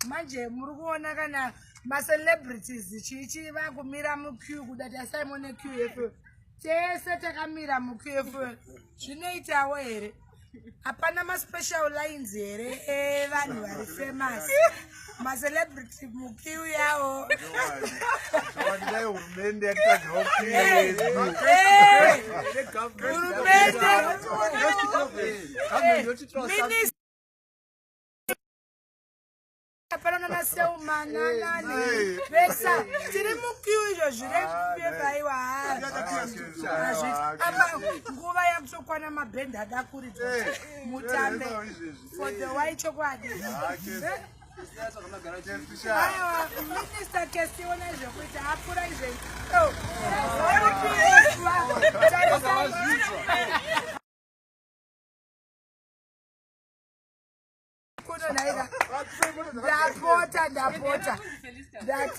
Manje muri kuona kana macelebrities chichi vakumira muqueue kuda tasaimone qf tese takamira muqf zvinoitawo here? Hapana maspecial lines here evanhu vari famous macelebrity muqueue yawo? Dai hurumende yatitsvagirawo queue yedu. Hurumende, Minister, hapana nanaseuma nanani vesa tiri muqueue izvo zvirepaiwa. Apa nguva yakutokwana, mabhendi ada kuridzwa, mutambe for the wai chokwadi. Aiwa, Minista Kesi, ona zvekuita apura izve. Tarisai kuno naika, ndapota, ndapota, ndati.